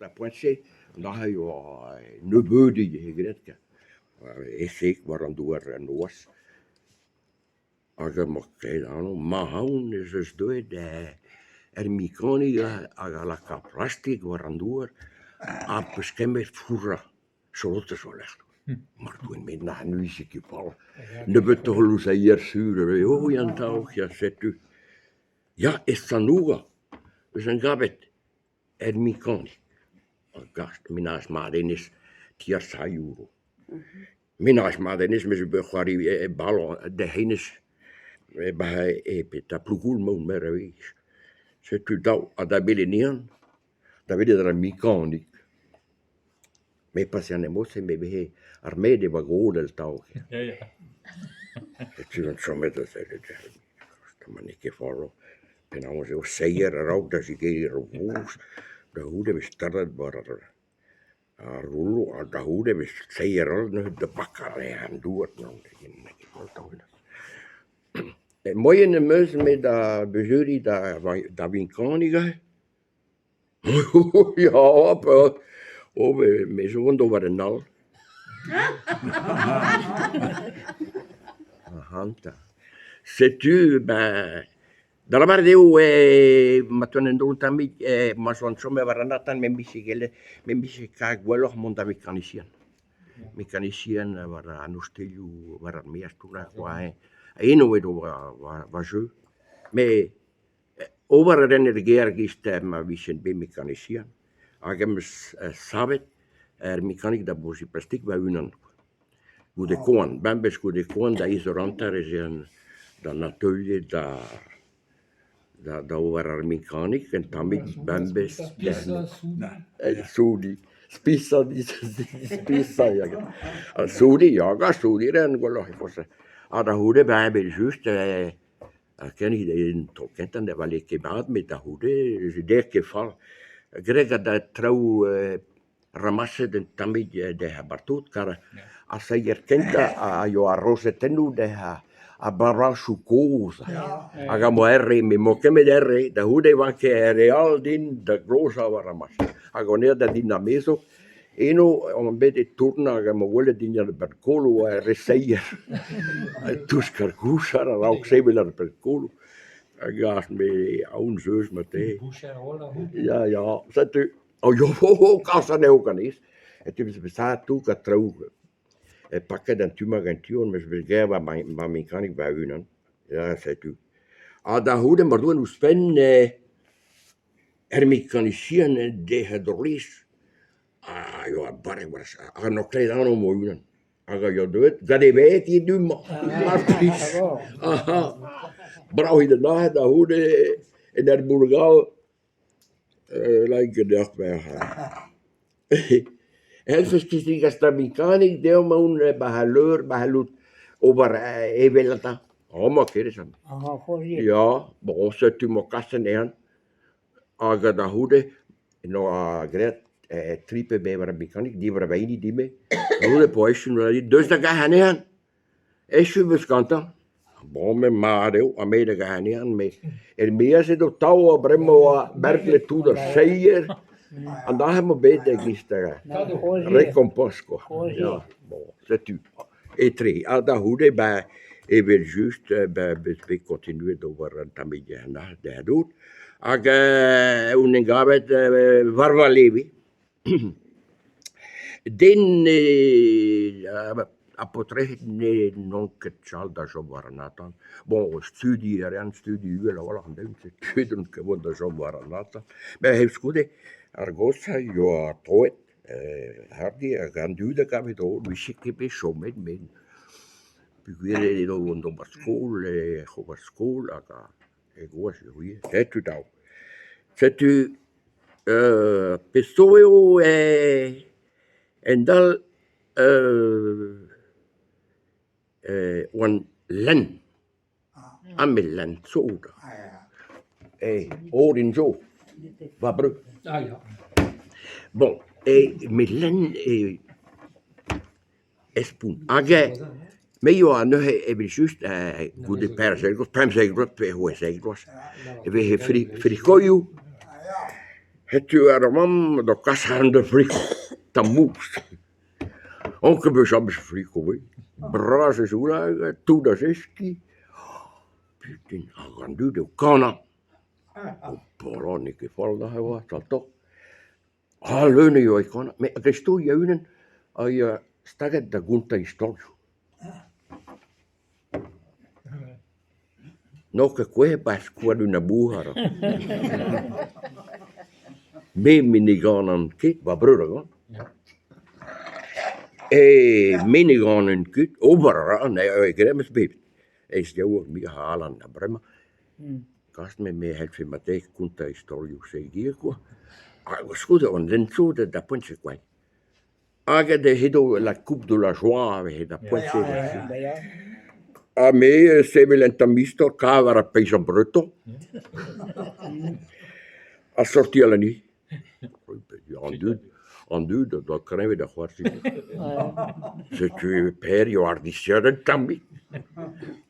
D'ar poent-se neuze e oa nebeudig e graet e-se war an douar noazh hag emañ ket anv ma aon ez eus deuet ur mekanik hag a laka plastik war an douar ha 'peus ket 'met fourrañ solotez war-lerc'h. Mar doa met na n'ouie ket fall nebeutoc'h louzeier sur eo an traoù setu. Ya e Sant-Nouga 'eus en gavet. Er mekanik ar gast menaj mat hennezh ti ar sailhoù. Menaj mat hennezh 'meus bet c'hoari bal dec'h hennezh 'ba e petra Plougoulm emaon meur a wech. Setu dav ha da welet anezhañ da welet ar mekanik. Met pas en mod-se me 'veze ar med e oa godell atav. Setu on chomet da sellet ma n'eo ket fall penaos eo seier a-raok da zigeriñ ar voz da c'houde e vez stardet war ar rouloù ha da c'houde e vez seier all neuze da bakañ an douar Moaien am eus me da bezeuriñ da vinkanig aze. Ya, oh me zo vont d'ober un all. Ac'hanta, setu ben da lavaret eo ma teuan en-dro un tammig ma 'z oan chomet war an atant me'm bije gellet me'm bije karet gwelloc'h mont da vekanisian. Mekanisian war an ostilhoù war ar maez tout ha kwa hein. Eno edo va jeu met Ober a ran er gêr e-giz ma vijen bet mekanisian hag em eus savet ur mekanik da boziñ plastik ma-unan. Goude koan, bemdez goude koan da eizh eur hanter ez ean d'an atelier da da ober ar mekanik un tammig bemdez. Soudiñ, spisañ, spisañ ya. Soudiñ ya, soudiñ a ran gwelloc'h e forzh. Ha da c'houde bezañ evel-just Ha ken en taol kentañ ne vale ket mat met da c'houde n'eo ket fall. Graet gant traoù ramaset un tammig dezhañ partout kar ar seier kentañ a yoa rozetennoù dezhañ ha barañsoù kozh hag am boa ur re met 'mo ket met ur re da c'houde e vanke ur re all din da glozañ war ar mach hag on aet da din amezo. Eno on bet e tournañ hag am boa gwelet dindan ar penn-kolo ar re seier e-touesk ar gouchar a-raok sevel ar penn-kolo hag ar me aon 'z eus marteze. Ya ya setu oh ya kas anezho ganez setu peseurt toug ha traoù paket an tu-mañ hag an tu-hont 'meus bet graet ma mekanik va-unan ya setu. Ha da c'houde mar doan ouzhpenn Ur mekanisian derc'het ur lez a yoa barrek war ha n'oa ket anv ma-unan hag a yoa deuet gant e wreg ivez du-mañ mar plij aha brav eo da lâret da c'houde en ur bourgav lakaet deoc'h C'hellfes ket degas da mekanik deomp aon 'ba al leur 'ba c'hallout ober evelatañ. Amañ kerez amañ. Ya, bon setu 'mañ kaset anezhañ hag da c'houde en doa graet tri pe bevar mekanik diwar va hini din-me. Da c'houde 'po echu deus da gas anezhañ. Echu 'm eus gantañ. Bon met mat eo ha me da gas anezhañ met er-maez edo tav ha bremañ 'oa merklet tout ar seier. An dra-se 'm boa bet e-giz rekompañs kwa. Ya, bon, setu etre. Ha da c'houde ben evel-just ben 'm eus bet kontinuet d'ober un tammig dezhañ hag on en gavet war va leve. Den ne ar paotred ne n'on ket chal da chom war an atant. Bon, studi a ran, studi uhel a-walc'h an den, setu n'on ket vont da chom war an atant. Met koulskoude ar goshañ a yoa troet hardi hag an dud a gave tro ne vije ket bet chomet met peogwir edo o vont d'ober skol, ec'h ober skol hag E gwaz eo ivez, setu daou. Setu pezh zo eo en-dal oan lenn, ha me lenn sot. E orin zo, va breur. Bon, e me lenn e Espont. Hag me yoa neuze evel-just goude perzek vloaz, pemzek vloaz pe c'hwezek vloaz e veze frikoioù. Setu ar mamm da kas ac'hanon d'ar friko, tamm-mouzh. On ket bet james friko ivez, bras e soulaj, tout da zeskiñ, pitin, hag an dud o kanañ. O petra n'eo ket fall neuze 'oa, 'tañ. Ha leun eo e kanañ, met dreist-holl ya-unan a ya staget da gontañ istorioù. N'on ket kouezhet 'barzh koad un abouc'har. Me me ne ganan ket, va breur a gan. E me ne ganan ket, ober a ran, graet 'm eus bet. Ez yaouank me a Alan ha bremañ gast me me c'hellfe mat-tre kontañ istorioù se kwa. Ha koulskoude on den soudard da poent-se kwa. Hag edo la coupe de la joie a veze da poent-se. Ha me sevel un tamm istor kav ar paysan breton ha sortial anezhi. An dud, an dud a doa kreñvet da c'hoarzhin. Setu Per eo ar disterañ un tammig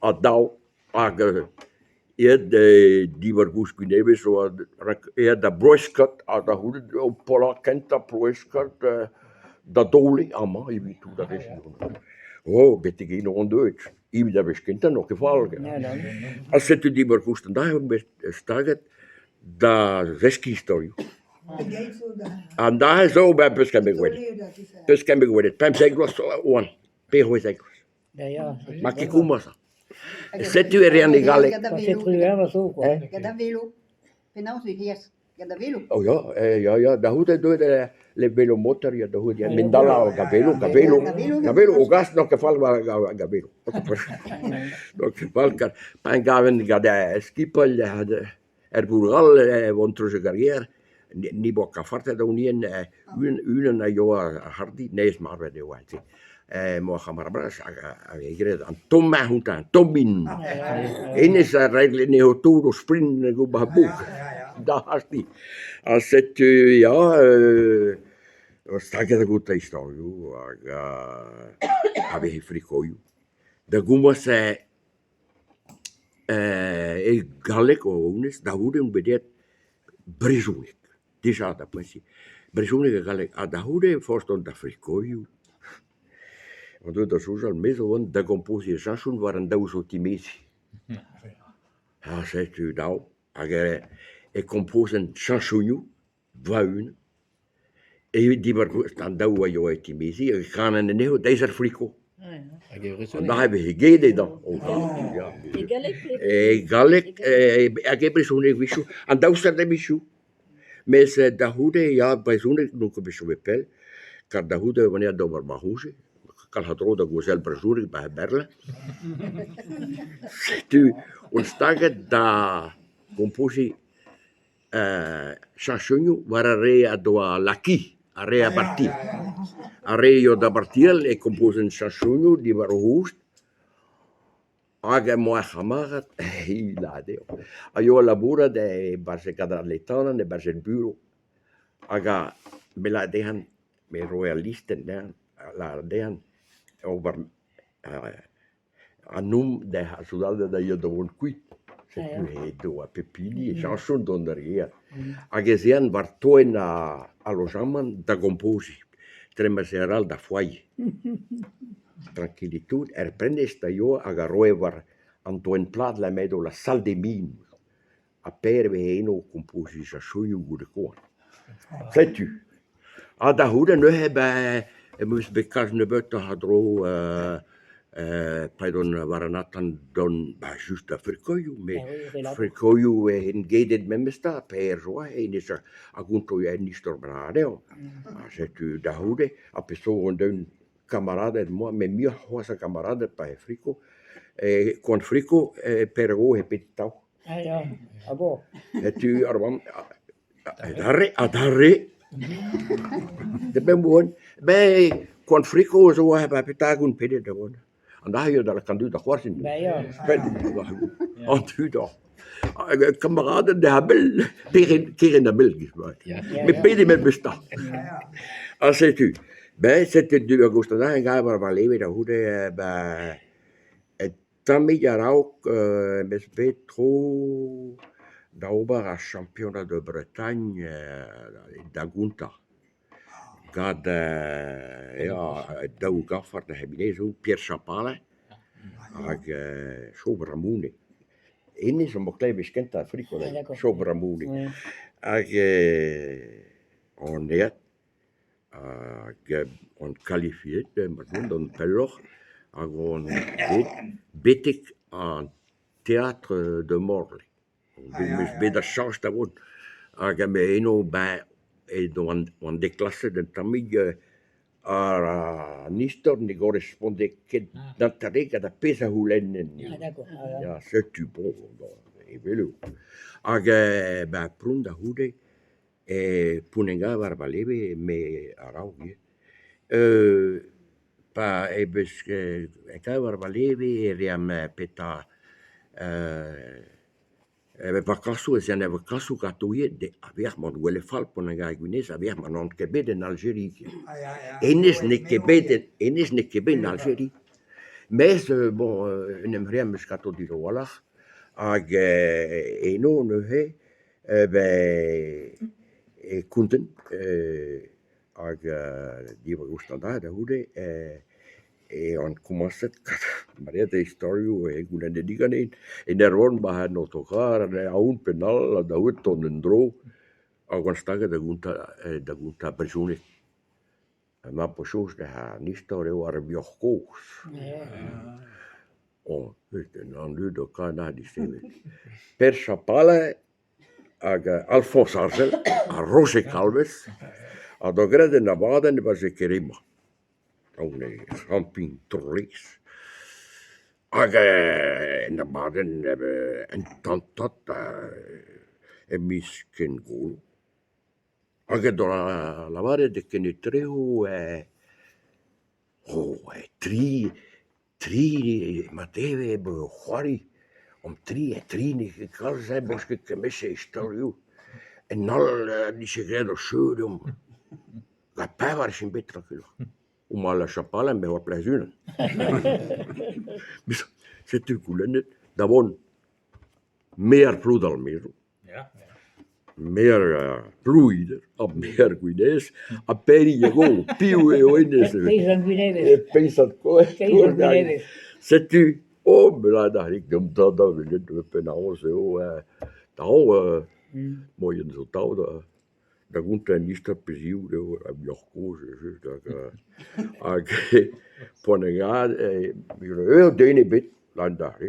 ha dav hag aet diwar goust Gwinevez oa aet da Bloueskad ha da c'houde o polañ kentañ Ploueskad da Dole amañ evit tout ar re-se. Oh betek eno on deuet, evit ar wech kentañ n'on ket fall. Ha setu diwar goust an dra on bet staget da zeskiñ istorioù. An dra zo bet peus ket bet gwelet. Peus ket bet gwelet. 15 vloaz oan, pe 16 vloaz. Ma ket komañs. Setu e rean e galleg. Gant ar velo. Penaos e reas gant ar velo? Oh ya, ya, ya, da c'houde deuet le velomoteur ya da c'houde ya, mendala gant velo, gant velo, gant velo, o gas n'on ket fall gant velo. N'on ket fall pa en gaven gant skipailh Er Vourc'hall e oan treuz ar gêr, ni 'boa kafartet hon-ien unan a yoa hardi, nes marvet e oa se. Emañ ar c'hamera bras hag a vez graet an tommañ outañ, an tommin. Hennezh a regle anezho tout o sprint hag ober bouk da hardi. Ha setu ya staget gantañ istorioù hag a veze frikoioù. Da gomañs E galleg o honnezh da c'houde on bet aet brezhoneg dija da poent-se brezhoneg ha galleg ha da c'houde forzh dont d'ar frikoioù on deuet da soñjal me zo vont da gompoziñ chañsoù war an daou zo 'timeziñ ha setu dav hag e kompozen chañsoñioù va-unan evit diwar-goust an daou a yoa é timeziñ e kanen anezho deiz ar friko. Hag e An dra e veze get edan. E galleg E galleg hag e brezhoneg a-wechoù, an daou seurt a-wechoù. Mes da c'houde ya brezhoneg n'on ket bet chomet pell kar da c'houde e oan aet d'ober ma c'hoñje, kalz a dro da gaozeal brezhoneg 'ba Berlin. Setu on staget da gompoziñ Chañsoñioù war ar re a doa laki, ar re a barti. Ar re a yoa da bartial e kompozen chañsoñioù diwar o c'houst hag em boa ur c'hamarad, lâret eo, a yoa labourat e-barzh gant al letanant e-barzh er burev hag a me lâre dezhañ, me roe al listenn dezhañ, lâret dezhañ ober An omp ar soudarded a ya da vont kuit. Setu edo ha pep hini e chañso dont d'ar gêr. Hag ez eant war toenn al lojamant da gompoziñ, tre ma'z eer all da foaiñ. Tranquillitud, er prenestr a yoa hag a roe war an toenn plat lec'h edo la salle des mines. Ha Per e veze eno o kompoziñ chañsoñioù goude koan. Setu. Ha da c'houde neuze ben em eus bet kalz nebeutoc'h a dro p'edon war an atant dont ben just da frikoioù met frikoioù e vez gedet memes tra Per 'zo hennezh a gonto un istor bennak dezhañ. Ha setu da c'houde ha pezh zo on deun kamaraded 'moa met muioc'h c'hoazh a gamaraded pa eo friko koan friko Per 'vo e pet tav. Setu ar vamm adarre adarre da bemp oan. Ben koan friko zo aze ba petra on pedet da vont. An dra eo da lakaat an dud da c'hoarzhin. An dud oc'h. Kamaraded a-bell, kerent a-bell met pediñ memes tra. Ha setu, ben setu deuet a-gostez adarre gav war va leve da c'houde ben Tammig a-raok em eus bet tro Da ober ar championnat de Bretagne da gontañ gant ya daou gañfard eus Gwinêz Pierre Chapalain hag Job ar Mouneg. Hennezh am boa klevet wech kentañ er friko Job ar Mouneg hag on aet hag on kalifiet da dont pelloc'h hag on bet betek an Théâtre de Morlaix. 'Meus bet ar chañs da vont hag me eno ben edon oan deklaset un tammig an istor ne goresponde ket gant ar pezh a c'houlennent. Ya setu bon evel eo. Hag ben pront da c'houde e p'on en gav war ma leve me a-raok ivez pa eo bet war ma leve e reemp petra vakañsoù ez aen da vakañsoù ganto ivez a-vec'h m'on gwelet fall p'on en gare Gwinêz a-vec'h ma n'on ket bet en Aljeri. Hennezh n'eo ket bet hennezh n'eo ket bet en Aljeri mes bon en em c'hreomp eus ganto a-walc'h hag eno neuze eh ben e kontent hag diwar-goust an dra da c'houde e on komañset gant istorioù e goulenne diganin en ur vont 'ba an otokarr a-hont pe all ha da c'houde tont en-dro hag oan staget da gontañ brezhoneg. Ma 'po soñj deus an istor eo ar vuoc'h kozh. Oh an dud o kanañ disevel. Per Chapalain hag Alfoñs Arzel ha Roger Kalvez ha 'doa graet un abadenn e-barzh e Kerema. Rampiñ Troulez hag un abadenn un tantad e miz Kengolo hag 'doa lavaret e kenetrezo oh tri tri marteze 'bo c'hoari an tri ha tri n'eo ket kalz 'bo ket kement-se istorioù an holl 'vije graet o cheu deomp ha pevar int bet trankiloc'h. Homañ La Chapalain me a oa plas unan. Setu goulennet da vont maer Ploudalmézo, maer Plouider ha maer Gwinêz ha Pêrig a go piv eo hennezh? Peizant Gwinevez. Peizant Gwinevez. Setu oh me lâret a rit deomp da da welet penaos eo dav moaien zo tav da Da gontañ an istor pezhioù eo ar vuoc'h-kozh evel-just hag hag poan eo den ebet lan dare.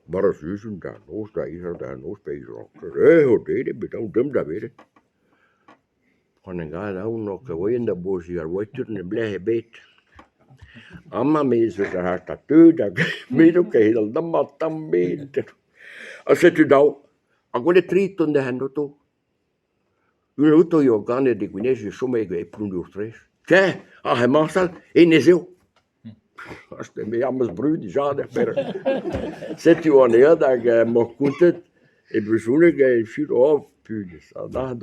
War ar sizhun da noz da izel da noz pe eo den ebet deomp da welet. Poan aon n'oc'h ket voaien da boziñ ar voitur neblec'h ebet. Amañ me 'z eus ar tud hag me n'eo ket amañ tamm ebet. Ha setu dav. Ha gwelet tri tont da hent oto. Unan outo eo ganet e Gwinêz e chome e Plouneour-Traezh. Keñ, ar hemañ-sall, hennezh eo. Me am eus brud dija d'ar perak. Setu anezhañ hag emañ kontet e brezhoneg e oh puñs, an arc'hant.